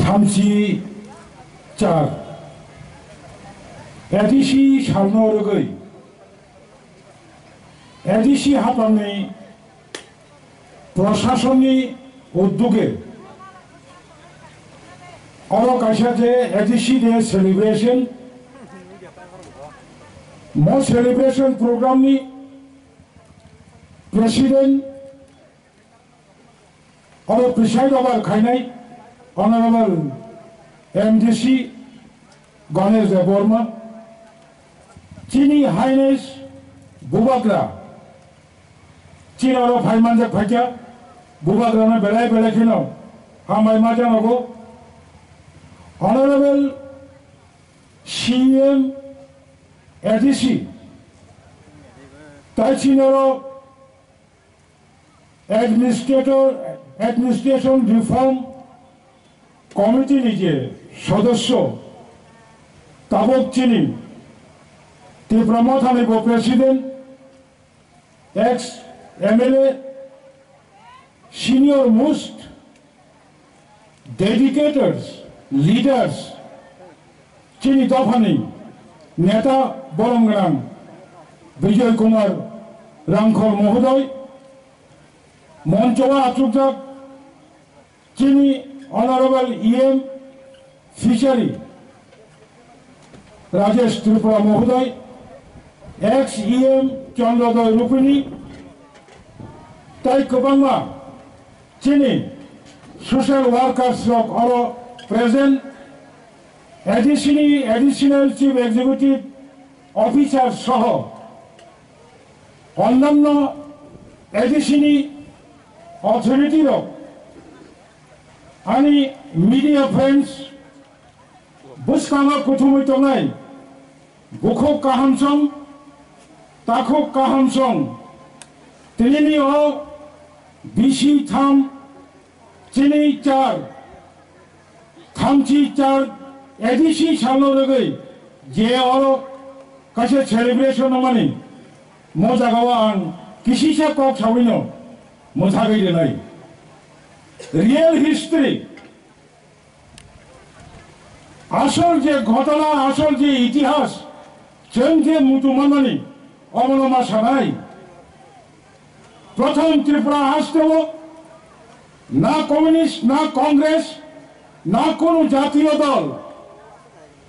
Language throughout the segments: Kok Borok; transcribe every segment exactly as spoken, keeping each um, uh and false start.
Thamchi char. A D C salno rwgwi A D C hapangni Proshasonni uddoge oro kaisa je A D C Day celebration, mo celebration program ni president oro preside over khainai Honorable M D C Ganesh Debbarma, chini Highness Bubagra, chini oro phai manjak phaikya, Bubagrano belai belai kheno hambai ma janogo. Honorable C M, A D C, tai chini oro Administrator, Administration Reform Committee ni je sodosyo, tabok chini Tipra Mothani bo President, ex M L A, senior most dedicated leaders, chini dophani neta borom gwnang Bijoy Kumar Rangkhol mohodoy, moncho o achukjak chini Honorable E M Fishery Rajesh Tripura mohodoy, ex E M Chandrodoy Rupini, tai kwbangma chini social workers rok oro present, A D C ni Additional Chief Executive Officer soho onnanno A D C ni authority rok, ani media friends, bwskango kuthumwi tongnai bukhuk kahamsong, takhuk kahamsong, tinini o bisi tham, chini char, thamchi char A D C salno rwgwi je oro kaisa celebration wngmani, mo jagao ang kisisa kok sawino mwthagwi rwnai. Real history, asol je ghotona, asol je itihas, chwng je muchung manmani, omono ma sanai. Prothom Tripura hasteo na communist, na Congress, na kono jatiyo dol,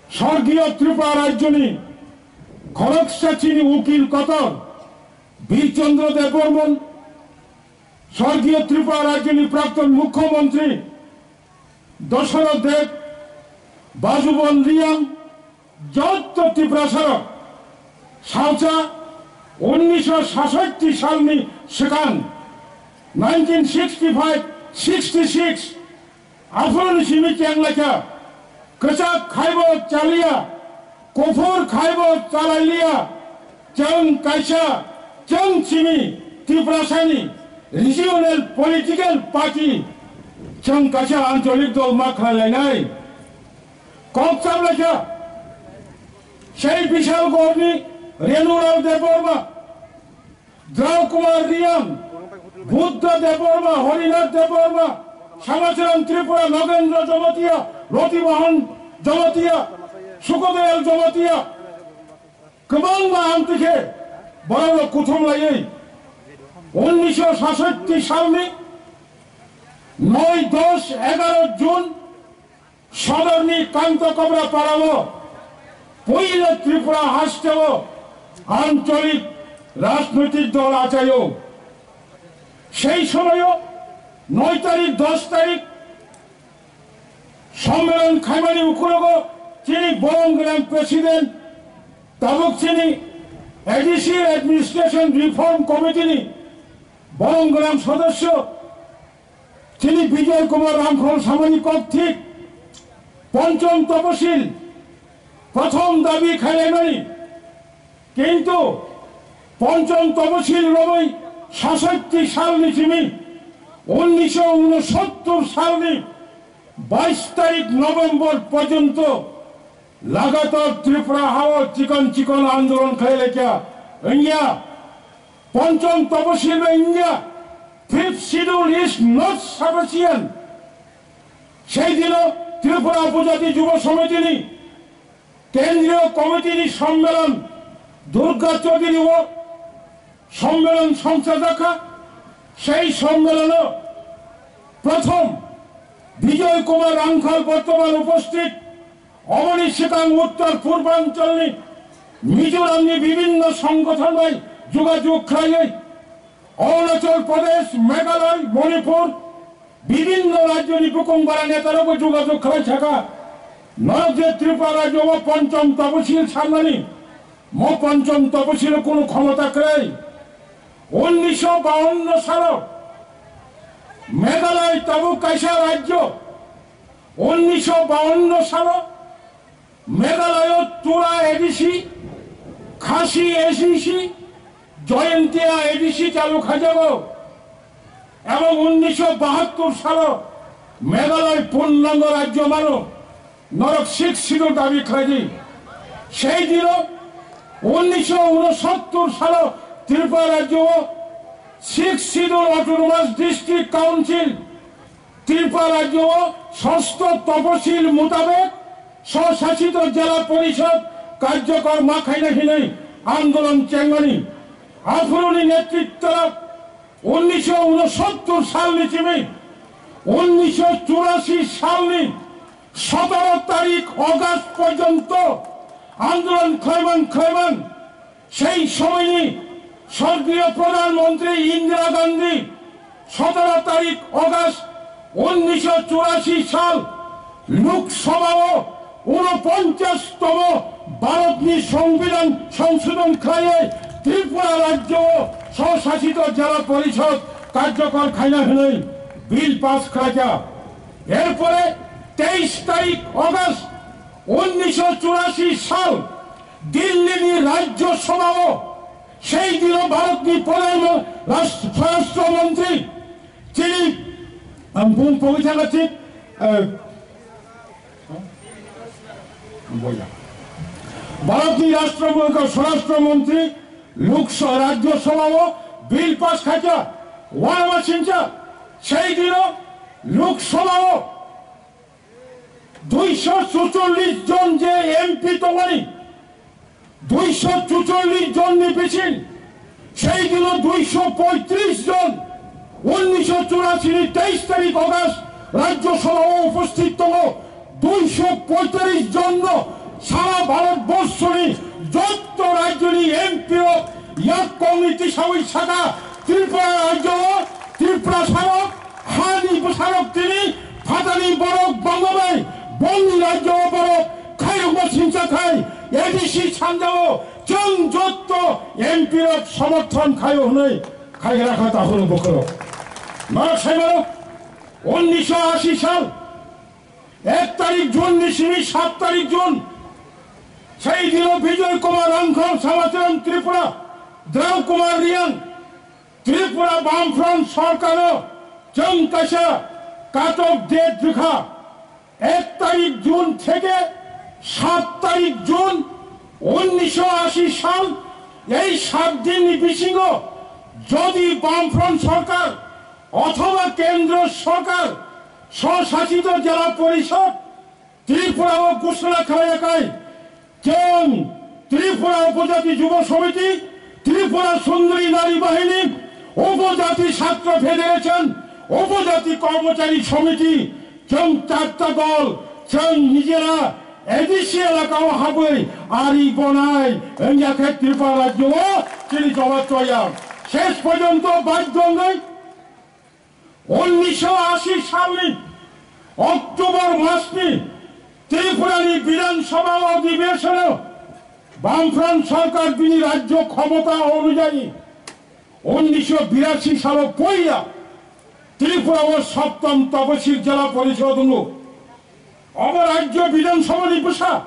sorgiyo Tripura rajyoni khoroksa chini ukil kotor Bir Chandra Debbarman, sorgiyo Tripura rajyoni prakton mukhyamantri Dasarath Deb, Bajubon Reang, jotto Tiprasarok salsa unnisho sashotti salni swkang, nineteen sixty-five sixty-six, aphuruni simi chenglaikha, kwchak khaibo chaliya, kuphur khaibo chalailiya, chwng kaisa, chwng chini Tiprasani regional political party, chwng kaisa ancholik dol ma khlailainai. Kok chamlaikha, sei Bishalgarhni Renulal Debbarma, Drau Kumar Reang, Buddha Debbarma, Harinath Debbarma, Samacharan Tripura, Nagendra Jamatia, Roti Mohan Jamatia, Sukodoyal Jamatia, kwbangma amtwi khe borok rok kuthum laiwi unnisho sashotti salni noi, dos, egaro June Sodorni Kanta Kobra Parao puila Tripura hasteo ancholik rajnoitik dol achaio. Sei somoio noi tarik, dos tarik sommelon khaimani ukulogo chini borom gwnang president, tabuk chini A D C Administration Reform Committee ni borom gwnang sodosyo, chini Bijoy Kumar Rangkhol samani kok thik, Ponchom Toposil prothom dabi khailaimani, kintu Ponchom Toposil romwi sashotti salni simi unnisho unosottor salni bais tarik November porjonto lagatar Tripura hao chikon chikon andolon khlailaikha wngya. Ponchom Toposil bai wngya, Fifth Schedule is not sufficient. Sei dino Tripura Upojati Jubo Somitini Kendriyo Komitini Sommelon Durga Chaudhuryo Sommelon songchajakha. Sei sommelono prothom Bijoy Kumar Rangkhal bortoman uposthit, oboni swkang Uttor Purbancholni Mizoramni bibinno songgothon bai jogajog khlaiwi Arunachal Pradesh, Meghalaya, Manipur, bibinno rajyoni bukung bara netarokbo jogajog khlai thaka. Norok je Tripura rajyo o ponchom taposil sanmani, mo ponchom taposil kunu khomota kwrwi. Unnisho bawanno salo Meghalaya tabuk kaisa rajyo. Unnisho bawanno salo Meghalaya Tura A D C, Khasi A D C, Jaintia A D C chalu khaijago. Ebong unnisho bahattor salo Meghalaya purnango rajyo mano, norok Sixth Schedule dabi khlaidi. Sei dino unnisho unosottor salo Tripura rajyo o Sixth Schedule Autonomous District Council Tripura rajyo o sosto toposil mutabek swsasito jela porishod karjokor ma khaina hinwi andolon chengmani. Aphuruni netritwrok unnisho unosottor salni simi unnisho churasi salni sotoro tarik August porjonto andolon khlaiman khlaiman Sei somoini sorgiyo Pradhan Mantri Indira Gandhi sotoro tarik August unnisho churasi sal Lok Sabha o unoponchas tomo Bharatni Songbidan songsodhon khlaiwi Tripura rajyo o swsasito jela porishod karjokor khaina hwnwi bill pass khlaikha. Erpore teis tarik August unnisho churasi sal Dillini Rajya Sabha o sei dino Bharatni Pradhan Mon-, Rashtra-, Swarashtra Mantri chini, ang bung pogwi thangkha chik, eh, boya. Bharatni Rashtra Mon-, Swarashtra Mantri Lok Sa-, Rajya Sabha o bill pass khaikha, wanama singcha sei dino Lok Sabha o duiso chuchollis jon je M P tongmani, duiso chuchollis jonni bising sei dino duiso poitris jon unnisho churasi ni teis tarik August Rajya Sabha o uposthit tongo. Duiso poitris jonno sara Bharat borshoni jotto rajyoni M P rok yak kongni tisawi saka Tripura rajyo o Tripura sarok hani bwsarok tini phatani borok bangma bai bongni rajyo o borok khairokma singcha khai A D C sanjao chwng jotto M P rok somorthon khaio hwnwi khaigra kha takhurok bokhorok. Norok saimanok unnisho ashi sal ek tarik June ni simi sat tarik June sei dino Bijoy Kumar Rangkhal, Samacharan Tripura, Draw Kumar Reang, Tripura Bamfront sorkaro chwng kaisa katok date rwkha, ek tarik June theke sat tarik June unnisho ashi sal, ei sat dinni bisingo jodi Bamfront sorkar othoba kendro sorkar swsasito jela porishod Tripura o ghoshona khlaiyakhai, chwng Tripura Upojati Jubo Somiti, Tripura Sundori Nari Bahini, Upojati Chhatra Federation, Upojati Kormochari Somiti, chwng charta dol, chwng nijera A D C elaka o habwi ari bonai wngya khe Tripura rajyo o chini jobab choya. Ses porjonto badhyo wngwi Unnisho ashi salni October masni Tripurani Bidhan Sabha odhibeshon o Bamfront Sarkar bini rajyo khomota onujayi unnisho birashi salo poila Tripura o Saptam Tapasil Jela Porishod wngo. Obo rajyo Bidhan Sabhani bwsa.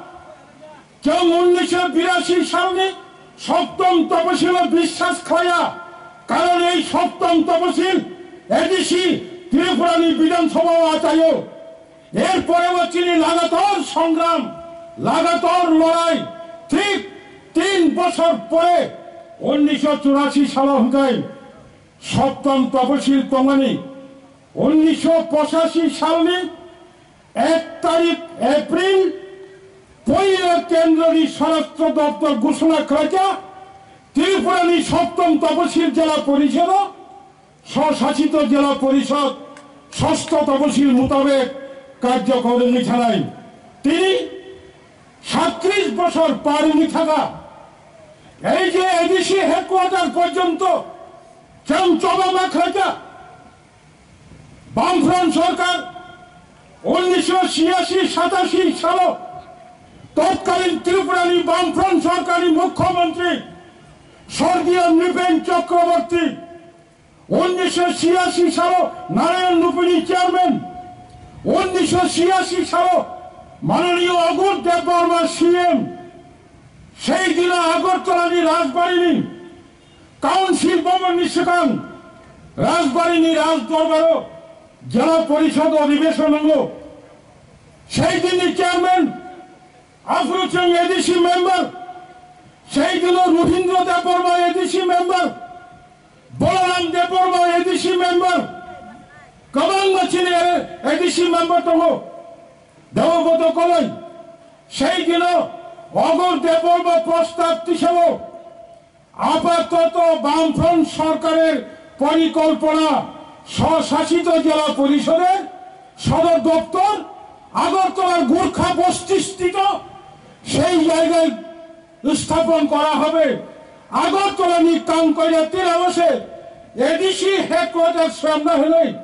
Chwng unnisho birashi salni Saptam Tapasilo biswas khlaiya, karon ei Saptam Tapasil A D C Tripurani Bidhan Sabhao achaio. Erporebo chini lagatar songram, lagatar lorai, thik tin bosor pore unnisho churasi salo hwnkhe Saptam Tapasil tongmani. Unnisho pochashi salni ek tarik April poila kendroni swarashtra doptor ghoshona khlaikha, Tripurani soptom toposil jela porisodo swsasito jela porishod sosto toposil mutabek karjokor wngwi thanai. Tini satris bosor par wngwi thaka ei je A D C headquarter porjonto chwng choba ma khlaikha. Bamfront sorkar unnisho chiyasi satashi salo totkalin Tripurani Bamfront sorkarni mukhyamantri sorgiyo Nripen Chakraborty, unnisho chiyasi salo Narayan Rupini chairman, unnisho chiyasi salo mananiyo Agur Debbarma C M, sei dino Agartalani Rajbarini Council Bhavan ni swkang Rajbari ni Raj Dorbaro Jela Porishod Adhibeshon wngo. Sei din ni chairman aphuru chwng A D C member, sei dino Ruhindra Debbarma A D C member, Balaram Debbarma A D C member, kwbangma chini A D C member tongo. Debo boto koloi sei dino Agur Debbarma prostab tisao Apatoto Bamfront sorkarer porikolpona, swsasito jela porishoder sodor doptor Agartalar Gurkha Bosti sthito sei jaygaye sthapon kora hobe. Agartalani Kangkoila tira bose A D C headquarter swnamna hwnwi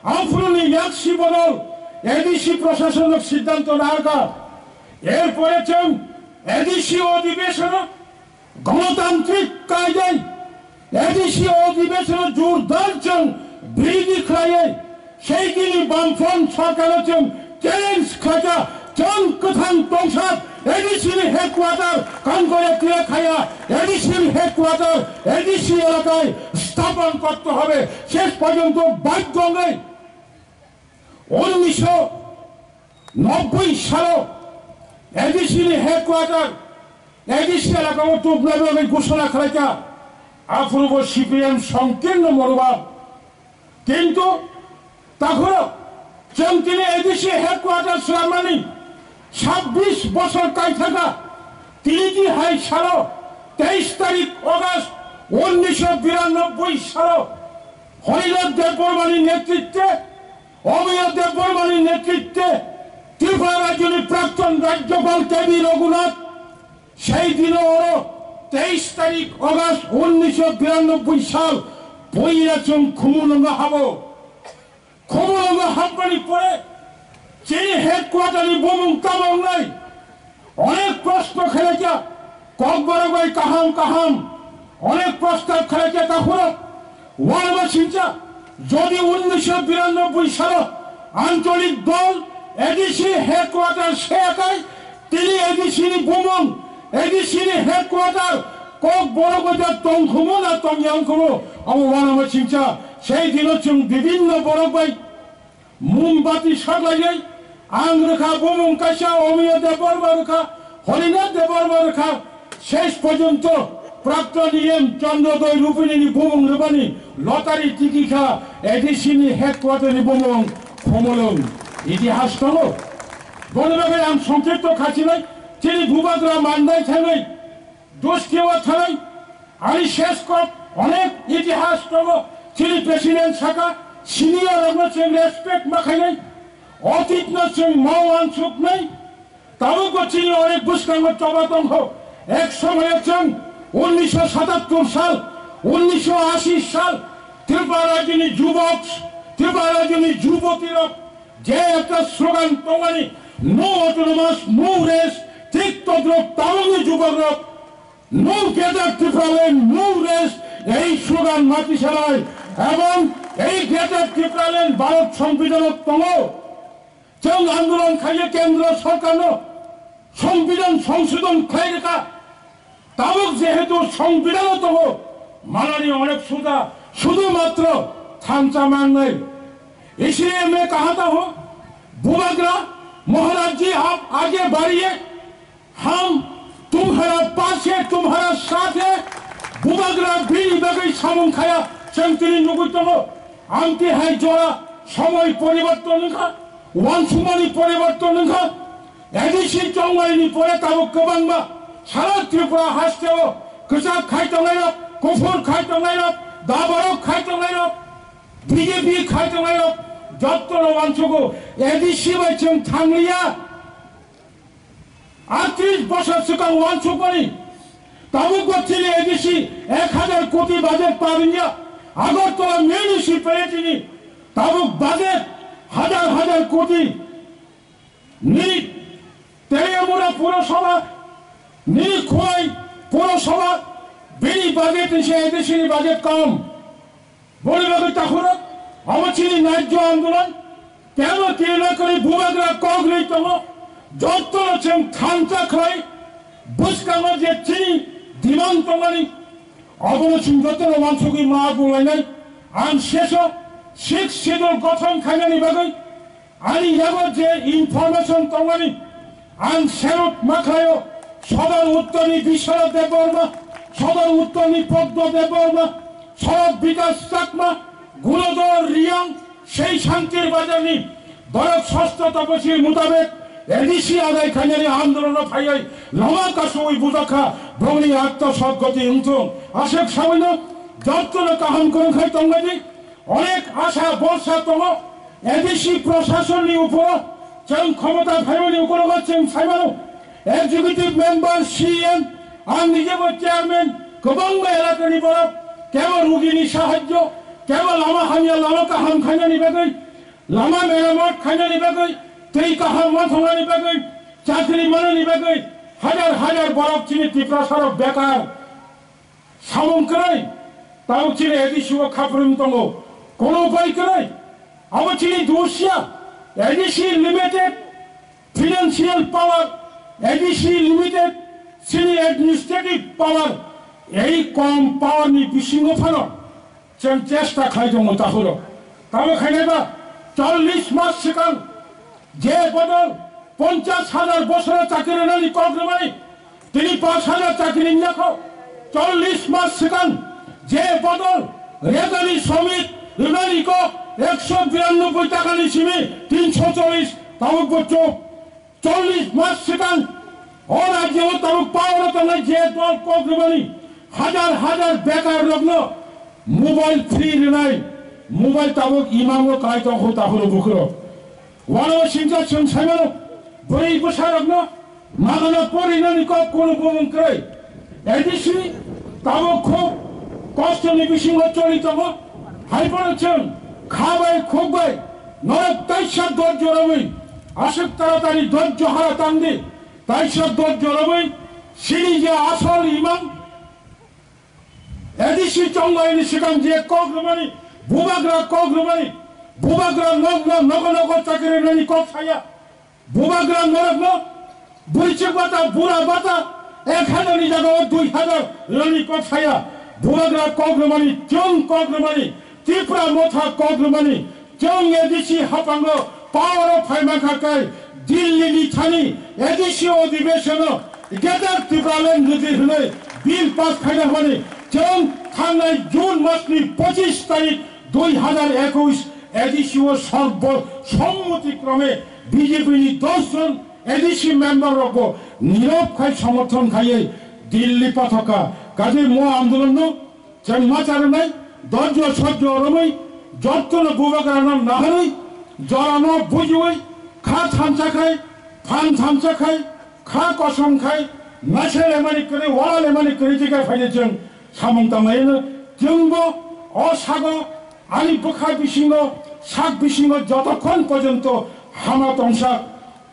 aphuruni yaksi bodol A D C proshasonok siddhanto narwkha. Erpore chwng A D C odhibeshono Ganatantrik kaidai A D C odhibeshono jordar chwng biridi khlaiwi sei dini Bamfront sorkaro chwng challenge khlaikha, chwng kwthang tongsa A D C ni headquarter Kangkoila tira khaya, A D C ni headquarter A D C elakai sthapon korte hobe. Shesh porjonto badhyo wngwi unnisho nobboi salo A D C ni headquarter A D C elakao tubnai bagwi ghoshona khlaikha, aphuru bo C P M songkirno monobhab. Kintu takhoro chwng tini A D C headquarter swnamnani sabbish bosor kaithaka, tini di hai salo teis tarik August unnisho biranobboi salo Harinath Debbarmani netritwe Omiyo Debbarmani netritwe Tripura rajyoni prakton rajyopal K B Raghunath sei dino oro teis tarik August unnisho biranobboi sal poila chwng Khumulwngo habo. Khumulwngo habmani pore chini headquarter ni bumung tamo wngnai? Onek proshno khlaikha, Kokborok bai kaham kaham onek prostab khlaikha takhorok. Uanama singcha, jodi unnisho biranobboi salo ancholik dol A D C headquarter seyakai, tini A D C ni bumung, A D C ni headquarter Kokborok bai tongkhumu na tongya wngkhumu, abo uanama singcha. Sei dino chwng bibinno borok bai Mombati saklaiwi ang rwkha, bumung kaisa Omiyo Debbarma rwkha, Harinath Debbarma rwkha, shesh porjonto Prakton E M Chandrodoi Rupini ni bumung rwbani lottery tiki kha A D C ni headquarter ni bumung Khumulwng. Itihas tongo. Boni bagwi ang songkirto khasinai, chini bubagra mandai thangwi Dustio thanai, ani shesh kok onek itihas tongo, chini president saka, senior rokno chwng respect ma khainai, otitno chwng ma uansuknai, tabukbo chini onek bwskango choba tongkho. Ek somoyo chwng unnisho satattor sal, unnisho ashi sal, Tripura rajyoni jubok, Tripura rajyoni juboti rok je ekta slogan tongmani, "No autonomous, no rest," thik todrop tabukni jubok rok No Greater Tipraland, no rest, ei slogan mati salai, ebong ei Greater Tipraland Bharat Songbidanot tongo. Chwng andolon khaiye kendro sorkarno Songbidan songsodon khlai rwkha. Tabuk jehetu Songbidanot tongo, manani onek suda, sudhumatro thansa mangnai. इसलिए मैं कहता हूँ, बुबाग्रा महाराज जी, आप आगे बढ़िए। हम तुम्हारा पास है, तुम्हारा साथ है। Bubagra bini bagwi samung khaya, chwng tini nugwi tongo. Amtwi hai jora somoi poriborton wngkha. Wansukmani poriborton wngkha, A D C chonglaini pore tabuk kwbangma sara Tripura hasteo kwchak khai tongnairok, kuphur khai tongnairok, daborok khai tongnairok, B J P khai tongnairok, jottono wansugo, A D C bai chwng thangliya. Atris bosor swkang wansukmani tabuk bo chini A D C ek hazar koti budget parinja. Agartala municipality ni tabuk budget hazar hazar koti. Ni Teliamura Purasabha, ni Khwai Purasabha, bini budget ni se A D C ni budget kom. Boni bagwi takhurok, abo chini naijyo andolon, tebo kirina kwrwi bubagra kok rwi tongo, jottono chwng thansa khlai bwskango je chini demand tongmani, obono chwng jottono wansugwi ma bulainai. Ang seso Sixth Schedule gothon khainani bagwi, ani yago je information tongmani, ang salute ma khlaio. Sodor Uttorni Biswanath Debbarma, Sodor Uttorni Padma Debbarma, Sorok Bikas Chakma, Gunodhor Riyang, sei Santir Bazarni borok sosto tapasiri mutabek A D C adai khainani andolono phaiwi lama kasui bujakha, bongni atma sotgoti wngthung. Aswk sabaino jottono kaham kwrwngkhai tongbaidi. Onek asha borsa tongo A D C proshasonni uporo, chwng khomota phaimani ukologo chwng saimano. Executive member, C E M, ang nijebo chairman, kwbangma elakani borok, kebo rugini sahajjo, kebo lama hamya lama kaham khainani bagwi, lama meramot khainani bagwi, tei kaham manthoknani bagwi, chakri manani bagwi, hajar hajar borok chini Tiprasarok bekar. Samung kwrwi, tabuk chini A D C o khaprwng tongo. Kono upai kwrwi, abo chini dusya. A D C limited financial power, A D C limited chini administrative power, ei kom power ni bisingo phano chwng chesta khlai tongo takhuro. Tamo khainai ba chollish mas swkang je bodol ponchash hajar bosoro chakri rwnani kok rwmani, tini pash hajar chakri wngya kho. Chollish mas swkang je bodol rejani somit rwnani kok ekso biranoboi takani simi tinso chollish tabuk bo chuk. Chollish mas swkang o rajyo o tabuk power o tongnai je dol kok rwmani hajar hajar bekar rokno mobile free rwnai, mobile tabuk imango kai tong kho takhuro bukhuro. Wano singcha chwng saimano bwrwi bwsarokno magana porinani kok kunu bumung kwrwi. A D C tabuk khub kostoni bisingo choli tongo. Haiphano chwng kha bai khuk bai norok taisa dor jorobwi aswk taratari dor johara tangdi. Taisa dor jorobwi chini je asol imang A D C chonglaini swkang je kok rwmani, bubagra kok rwmani, bubagra nokno nogo nogo chakri rwnani kok saya. Bubagra norokno bwrwichwk bata, bura bata, ek hajar ni jaga o dui hajar rwnani kok saya. Bubagra kok rwmani, chwng kok rwmani, Tipra Motha kok rwmani, chwng A D C haphango power o phai mankha kai Delhi ni thani A D C odhibeshon o Greater Tipraland Niti hwnwi bill pass khaina hwnwi chwng thangnai June mas ni pochis tarik dui hajar ekush A D C o sorbo sommoti krome B J P ni dos jon A D C member rokbo nirok khai somorthon khaiwi Delhi pathokha. Kaje mo andolon no chwng ma charwnai, dojjo sojjo romwi, jottono bubagrano naharwi, jorano bujiwi, kha thansa khai, phan thansa khai, kha kosom khai, naise lemani kwrwi, wala lemani kwrwi, jika phaide chwng samung tanglaino, chwngbo o sago ani bwkha bisingo, sak bisingo jotokhon porjonto hama tongsa,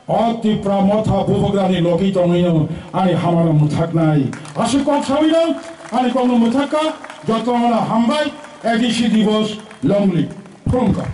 o Tipra Motha bubagrani logi tongwino ani hamano mwthaknai. Aswk kok sawino ani kokno mwthakka, jotono hambai, A D C Divas, long live. Khulumkha.